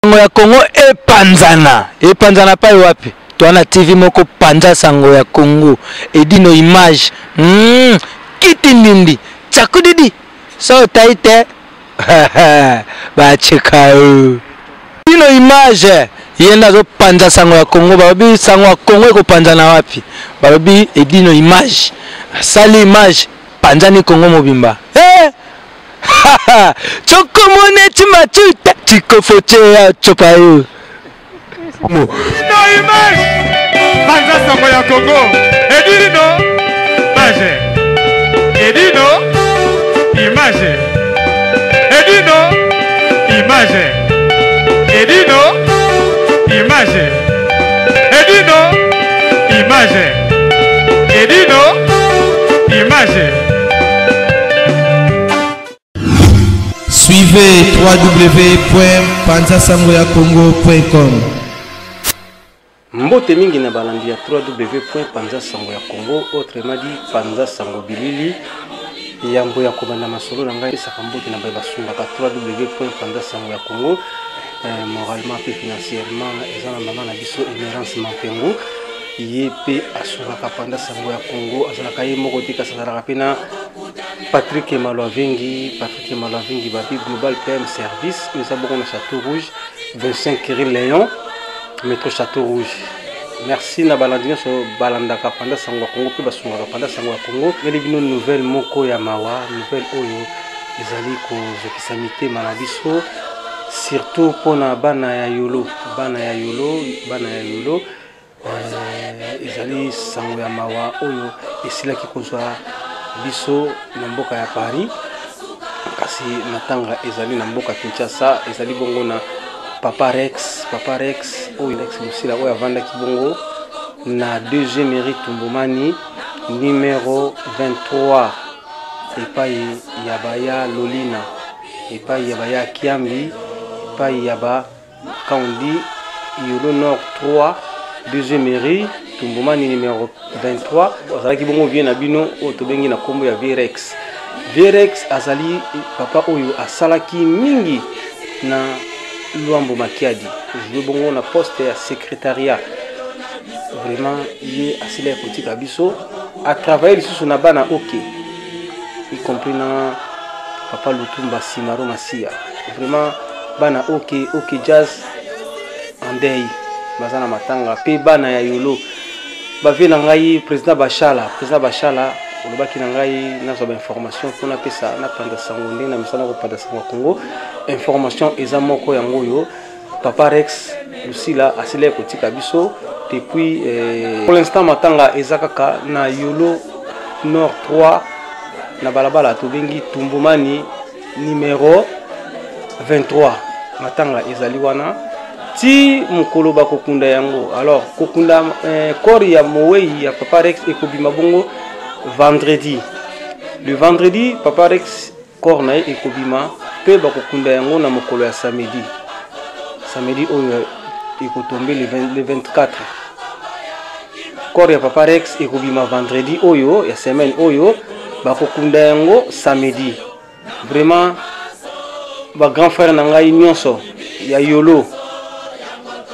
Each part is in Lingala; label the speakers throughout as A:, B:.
A: Sango ya Congo epanzana. Epanzana pai wapi? Toi na TV moko panza sango ya Congo. Edino image. Mm, kiti ndindi. Tsakudidi. So taite. Bacheka yo. Edino image. Ye nde azopanza sango ya Congo. Balobi sango ya Congo ekopanzana wapi? Balobi Edino image. Asali image. Panzani Congo mobimba. Eh! Chokomone chimachuta chikofochea chopayo.
B: No image. Panza sango ya Congo. Edino image. Edino image. Edino image. Edino image. Edino image. Edino image.
C: Suivez www.panzasangoyakongo.com.
D: Mbote mingi na balandi ya www.panzasango ya Congo, autrement dit Panza Sango Bilili. Yambo ya kobanda masolo na ngai, pesaka mbote na baye basungaka www.panzasango ya Congo, moralement pe financièrement. Eza na mama na biso Emerance Mampengu, ye pe asungaka Panza Sango ya Congo. Azalaka ye moko te, kasi azalaka pe na Patrick Malwavengi. Patrick Malwavengi babi Global PM Service, oyo eza bongo na Château Rouge, 25 rue Léon, métro Château Rouge. Merci na balandi nyonso balandaka Panza Sango ya Congo pe basungaka Panza Sango ya Congo. Ngeli bino nouvelle moko ya mawa, nouvelle oyo ezali kozokisa mitema na biso, surtout mpona bana ya Yolo, bana ya Yolo, bana ya Yolo. Ezali sango ya mawa oyo esilaki kozwa biso na mboka ya Paris, kasi matanga ezali na mboka Kinshasa. Ezali bongo na Papa Rex, Papa Rex oyo Rex Lusila oyo avandaki bongo na deuxième rue Tumbumani numéro 23, epai ya baya Lolina, epai ya baya Kiambi, epai ya ba Kaundi Yolo Nord 3, deuxième rue Tumbumani numéro 23. Azalaki bongo vie na bino oyo tobengi na kombo ya Virex. Virex azali papa oyo asalaki mingi na Luambo Makiadi, joué bongo na poste ya secrétariat. Vraiment ye asila ya kotika biso, a travailler lisusu na bana OK, y compris na papa Lutumba Simaro Masia. Vraiment bana OK, OK Jazz en deuil, baza na matanga pe bana ya Yolo. Bavie na ngai président Bachala, président Bachala olobaki na ngai nazwa ba information mpona pesa na panza sango ndenge na misala kopanza sango ya Congo. Information eza moko yango oyo Papa Rex Lusila asila kotika biso depuis pour l'instant matanga eza kaka na Yolo Nord 3 na balabala tobengi Tumbumani numéro 23. Matanga ezali wana ti mokolo bakokunda yango. Alors kokunda corps ya mowei ya Papa Rex ekobima bongo vendredi. Le vendredi Papa Rex corps na ye ekobima pe bakokunda yango na mokolo ya samedi. Samedi oyo ekotombe le 24. Corps ya Papa Rex ekobima vendredi oyo ya semaine oyo, bakokunda yango samedi. Vraiment ba grand frère na ngai nyonso ya Yolo,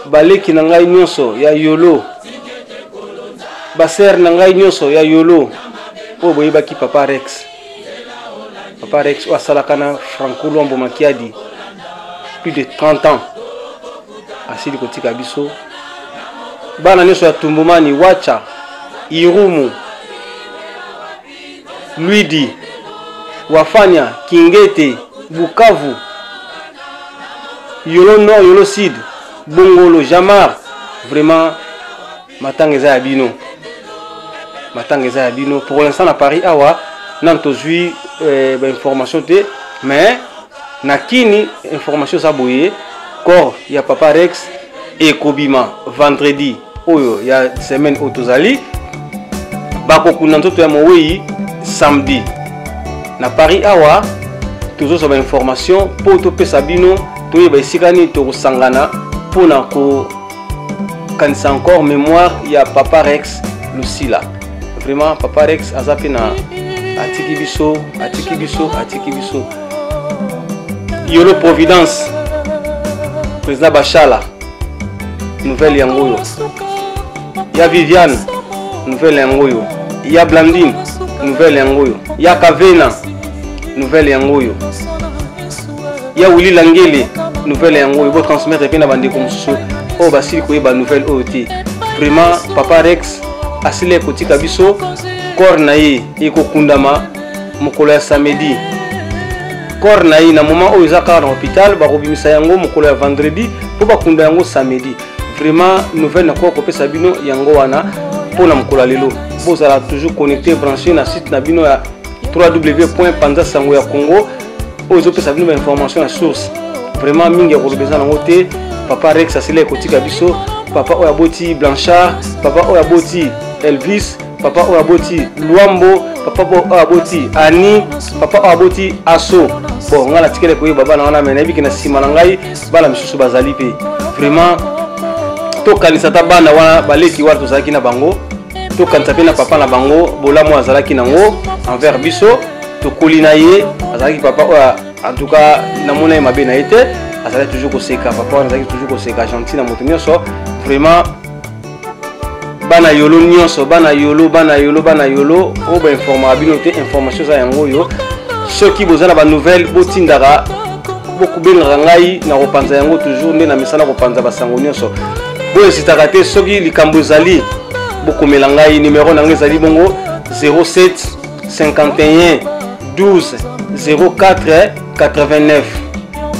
D: baleki na ngai nyonso ya Yolo, ba sœur na ngai nyonso ya Yolo oyo boyebaki Papa Rex. Papa Rex oyo asalaka na Franco Luambo Makiadi plus de 30 ans asili kotika biso. Bana nyonso ya Tumbumani, Wacha, Irumu, Luidi, Wafanya, Kingete, Bukavu, Yolo Nord, Yolo Sud, Bongolo, Jamar, vraiment matanga eza ya bino. Matanga eza ya bino. Pour l'instant na Paris awa nan tozwi ba information te, mais na Kini information eza boye, corps ya Papa Rex ekobima vendredi oyo ya semaine oyo tozali, bakokunda nzoto ya mowei samedi. Na Paris awa tozozwa ba information po topesa bino toyeba esika nini tokosangana mpona kokanisa encore mémoire ya Papa Rex Lusila. Vraiment Papa Rex aza pe na atiki biso, atiki biso, atiki biso. Yolo Providence. Président Bachala, nouvelle yango oyo. Ya Viviane, nouvelle yango oyo. Ya Blandine, nouvelle yango oyo. Ya Kavena, nouvelle yango oyo. Ya Willy Langele, nouvelle yango oyo. Botransmettre mpe na bandeko mosusu oyo basili koyeba nouvelle oyo te. Vraiment, Papa Rex asili kotika biso, corps na ye ekokundama mokolo ya samedi. Corps na ye na moment oyo eza kaka na hôpital, bakobimisa yango mokolo ya vendredi mpo bakunda yango samedi. Vraiment, nouvelle nakoka kopesa bino yango wana mpo na mokolo ya lelo. Bozala toujours connecté, branché na site na bino ya www.panzasango ya Congo oyo ezopesa bino bainformation ya source. Vraiment mingi ya koloba eza nango te. Papa Rex asili ekotika biso, papa oyo aboti Blanchard, papa oyo aboti Elvis, papa oyo aboti Luambo, papa oyo aboti Annie, papa oyo aboti Aso. Bon, ngai natikali koyeba bana wana, me nayebi ke na nsima na ngai bana misusu bazali mpe. Vraiment tokanisa ata bana wana baleki wana tozalaki na bango, tokanisa mpe na papa na bango bolamu azalaki nango envers biso. Tokoli na ye, azalaki papa oyo en tout cas namona ye mabe na ye te, azalaki toujours koseka. Papa wana azalaki toujours koseka, gentil na moto nyonso. Vraiment bana yolo nyonso, bana yolo, bana yolo, bana yolo oyo bainformaka bino te, information eza yango oyo. Soki boza na banouvelle, botindaka, bokobengaka ngai na kopanza yango toujours nde na misala kopanza basango nyonso. Bohésitaka te, soki likambo ezali bokomela ngai. Numero na ngai ezali bongo 07 51 12 04 89.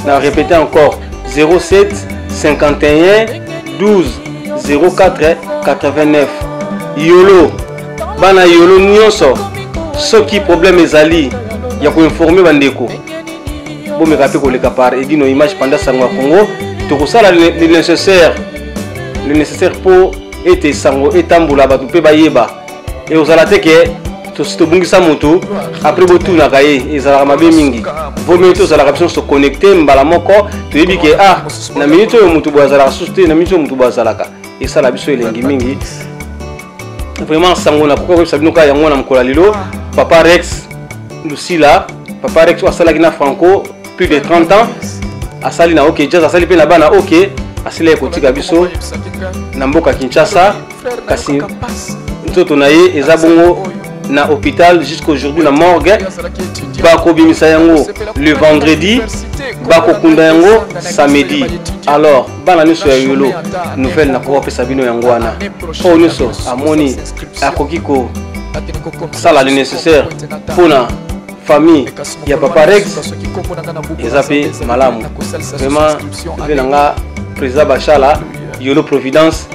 D: Na répéter encore, 07 51 12 04 89. Yolo, bana yolo nyonso, soki problème ezali ya koinforme bandeko, bomeka mpe koleka par Edino Image Panda Sango ya Congo. Tokosala le nécessaire, le nécessaire mpo ete sango etambola, bato mpe bayeba. Ekozala te ke tosi tobungisa motu après botunaka ye, ezalaka mabe mingi. Vaut mieux tozalaka biso nyonso connecté mbala moko, toyebi ke ah, na minute oyo motu boye azalaka susu te, na minute oyo motu boye azalaka, esala biso elengi mingi. Vraiment sango nakoki koyebisa bino kaka yango na mokolo ya lelo. Papa Rex Lusila, Papa Rex oyo asalaki na Franco plus de 30 ans, asali na OK Jazz, asali mpe na bana OK, asili ye kotika biso na mboka Kinshasa, kasi nzoto na ye eza bongo na hôpital jusqu'aujourd'hui na morgue. Bakobimisa yango le vendredi, bakokunda yango samedi. Alors bana nyonso ya yolo, nouvelle nakoki kopesa bino yango wana. Oyo nyonso amoni akoki kosala le nécessaire mpona famille ya Papa Rex, eza mpe malamu. Vraiment mpe na nga président Bachala Yolo Providence,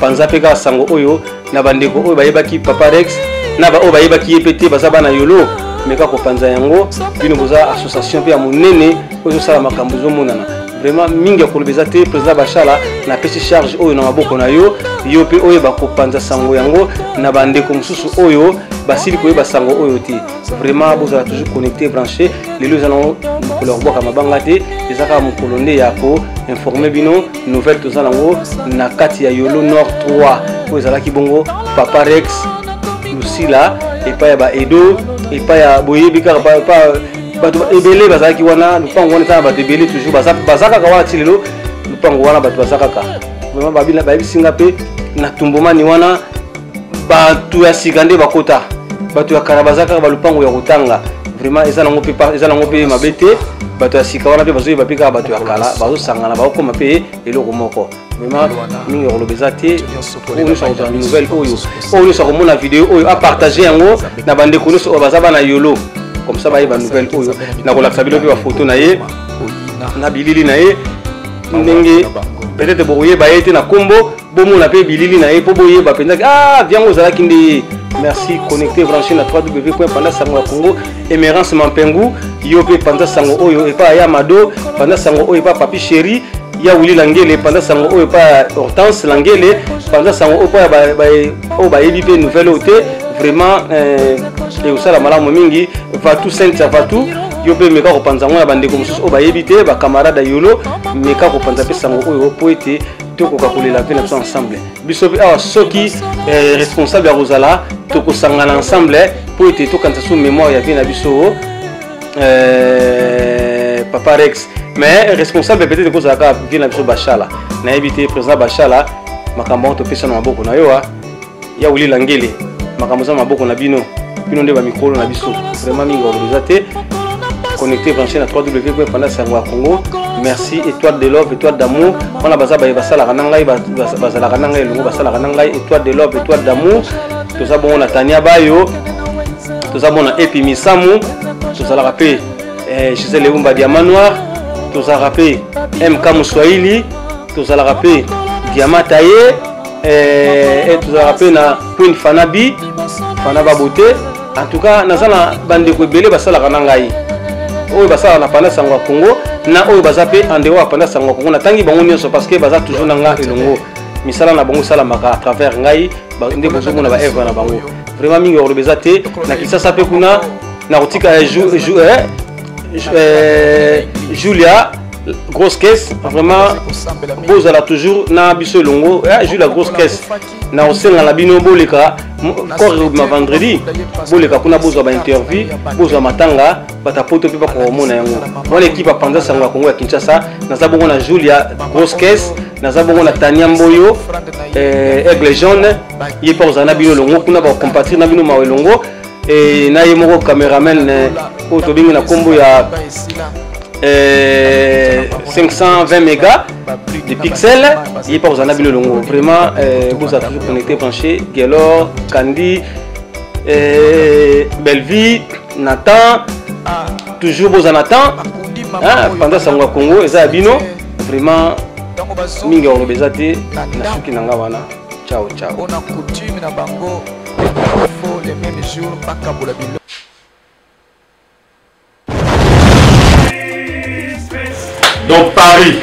D: panza mpe kaka sango oyo na bandeko oyo bayebaki Papa Rex na baoyo bayebaki ye mpe te, baza bana yolo, meka kopanza yango. Bino boza association mpe ya monene oyo ezosala makambo ezomonana. Vraiment mingi ya koloba eza te. Président Bachala, napesi charge oyo na maboko na yo, yo mpe oyeba kopanza sango yango na bandeko mosusu oyo basili koyeba sango oyo te. Vraiment bozala toujours connecté, branché. Lelo eza nango mokolo ya kobwaka mabanga te, eza kaka mokolo nde ya koinforme bino nouvelle toza nango na kati ya Yolo Nord 3 oyo ezalaki bongo Papa Rex Lusila, epai ya baedo, epai ya boyebi kaka bato ebele bazalaki wana. Lupango wana eza na bato ebele toujours, baza kaka wana ti lelo. Lupango wana bato baza kaka. Vraiment bayebisi nga mpe na tumbomani wana bato ya sika nde bakota, bato ya kala baza kaka balupango ya kotanga. Vraiment eza nango mpe, eza nango mpe mabe te. Bato ya sika wana mpe bazoyeba mpe kaka bato ya kala, bazosangana, bakokoma mpe eloko moko. Vraiment mingi ya koloba eza te. Oyo nyonso akozwa nouvelle oyo, oyo nyonso akomona video oyo, apartage yango na bandeko nyonso oyo baza bana yolo, comme ça bayeba nouvelle oyo. Nakolakisa bino mpe bafoto na ye na bilili na ye, ndenge peut-être bokoyeba ye te na nkombo, bomona mpe bilili na ye mpo boyeba mpenza ah, viango ozalaki nde ye. Merci, connecté, branché na www.panda sango ya Congo. Emerance Mampengu, yo mpe panza sango oyo epa ya Mado, panza sango oyo epa Papi Chéri ya Willy Langele, panza sango oyo epa ya Hortense Langele, panza sango oyo epa oyo bayebi mpe nouvelle oyo te. Vraiment ekosala malamu mingi. Vatu Sainte Vatu, yo mpe meka kopanza yango na bandeko mosusu oyo bayebi te, bacamarade ya yolo, meka kopanza mpe sango oyo mpo ete tokoka kolela mpe na biso ensemble. Biso mpe awa soki responsable ya kozala, tokosangana ensemble mpo ete tokanisa so mémoire ya vie na biso Papa Rex. Mais responsable peut-être ekozala kaka vie na biso Bashala. Nayebi te, président Bashala, makambo yango topesa na maboko na yo. A ya Willy Langele, makambo eza na maboko na bino, bino nde bamikolo na biso. Vraiment, mingi eza te. Connecté, branché na 3W pendant sango ya Congo. Merci, Étoile de Love, Étoile d'Amour. Wana baza baye basalaka na ngai, bazalaka na ngai elongo, basalaka na ngai. Étoile de Love, Étoile d'Amour, toza bongo na Tania Bayo, toza bongo na Epi Misamu, tozalaka mpe Gisele Eumba Diamant Noir, tozalaka mpe MK Moswahili, tozalaka mpe Diamant Taye, tozalaka mpe na Queen Fanabi Fana Babote. En tout cas, naza na bandeko ebele basalaka na ngai, oyo basalaka na Panda Sango ya Congo, na oyo baza mpe en dehors ya Panda Sango ya Congo. Natangi bango nyonso parce que baza toujours na nga elongo. Misala na bango esalamaka à travers ngai, nde bozomona ba œuvre na bango. Vraiment, mingi koloba eza te. Na Kisasa mpe kuna, na kotika Julia Grosse Caisse. Vraiment, bozala toujours na biso elongo. Julia Grosse Caisse, na kosenga na bino, boleka corps ekobima vendredi, boleka kuna, bozwa bainterview, bozwa matanga, bato poto mpe bakoka komona yango wana. Équipe apanza sango ya Kongo ya Kinshasa, naza bongo na Julia Grosse Caisse, naza bongo na Tania Mboyo, Aigle Jaune. Ye mpe kozala na bino elongo kuna, bakocompatir na bino mawa elongo. Na ye moko cameraman oyo tobengi na nkombo ya 520 méga de pixel, ye mpe kozala na bino elongo. Vraiment, bozala toujours connecté, branché. Gelor Kandi, Bellevie, Nathan, toujours bozala na temps. Panza sango ya Congo eza ya bino. Vraiment, mingi ya koloba eza te. Na suki na nga wana. Ciao ciao.
E: Mpona coutume na bango, faut le même jour bakabola bilo.
F: Dans Paris,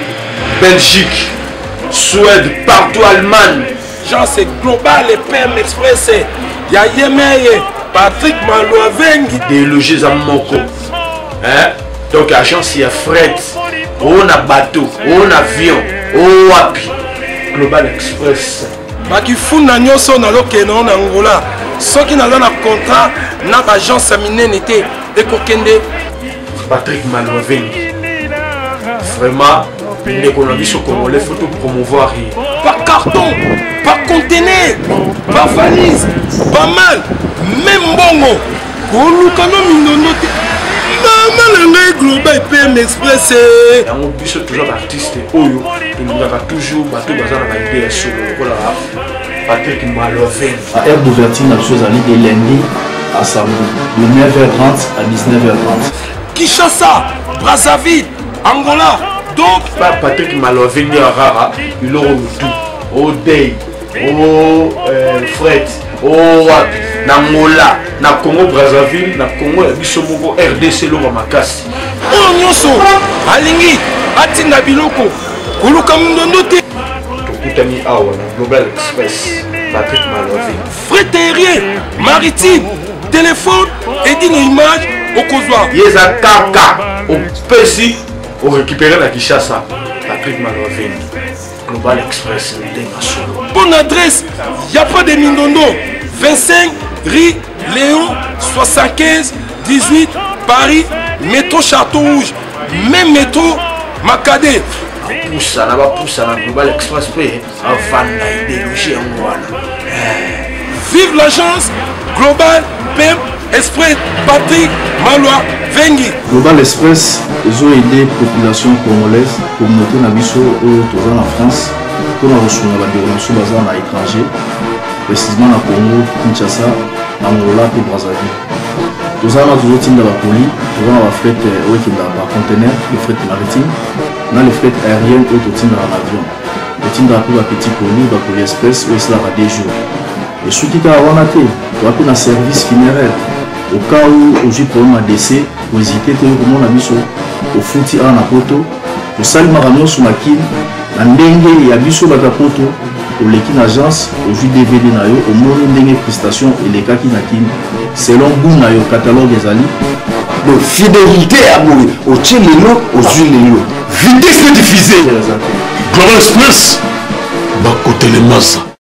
F: Belgique, Suède, partout, Allemagne.
G: Jean, c'est Global et PM Express. Ya Yemeye, Patrick Malouavengi.
F: Déloger eza moko. Hein? Donc agence ya fret, o na bateau, o na avion, o wapi. Global Express.
G: Bakifunda nyonso nazokende na Angola, soki naza na contrat na baagence ya minene te, ekokende.
F: Patrick Malouavengi. Vraiment, ndeko na biso congolais, faut tout promouvoir ye.
G: Par carton, par conteneur, par valise, pas mal, même mbongo koluka no mindondo te. Mama na ngai, Global PM Express.
F: Yango biso toujours baartiste oyo tolingaka toujours bato baza na baidée ya solo lokola Patrick Maloven.
H: Heure d'ouverture na biso ezali de lundi à samedi, de 9h30 à 19h30.
G: Kinshasa, Brazzaville, Angola, donc
F: Pa Patrick Maloven ya rara biloko motu o dei o fret o wapi, na Angola, na Congo Brazzaville, na Congo ya biso moko RDC, eloko ya makasi.
G: Oyo nyonso alingi atinda biloko, koluka mindondo te.
F: Tokutani awa na Global Express, Patrick Maloven.
G: Fret aérien, maritime, téléphone, Edino Image, okozwa.
F: Ye eza kaka opesi, orécupéré na Kinshasa. Patrick Maloven, Global Express, ndenge solo.
G: Bonne adresse, y a pas de mindondo. 25 rue Léon, 75 18 Paris, métro Château Rouge, même métro Makadé.
F: Bapusana, bapusana Global Express mpe avanda idéologie yango wana.
G: Vive l'agence Global PM Express, Patrick Malwa Vengi.
H: Global Express ezoaider population congolaise, communauté na biso oyo toza na France, mpona kosunga bandeko na biso baza na étranger, précisément na Congo Kinshasa, na Angola mpe Brazzaville. Toza wana, tozotinda bacolis, toza na bafret oyo ekendaka par conteneur, le fret maritime na le fret aérienne oyo totindaka na avion. Totindaka mpe bapetit colis, bacolis express oyo esalaka 2 jours. Esuki kaka wana te, toza mpe na service funéraire. Au cas où ozwi problème ya décès, kohésiter te, komona biso. Ofuti awa na poto, tosali makambo nyonso na Kine na ndenge ya biso bato ya poto. Oleki na agence, ozwi DVD na yo, omoni ndenge prestation elekaki na Kine, selon goût na yo, catalogue ezali.
I: Donc fidélité ya boye, otie lelo, ozwi lelo, vitesse diffusée.
H: Eza te.
I: Global Express, bakotelemasa.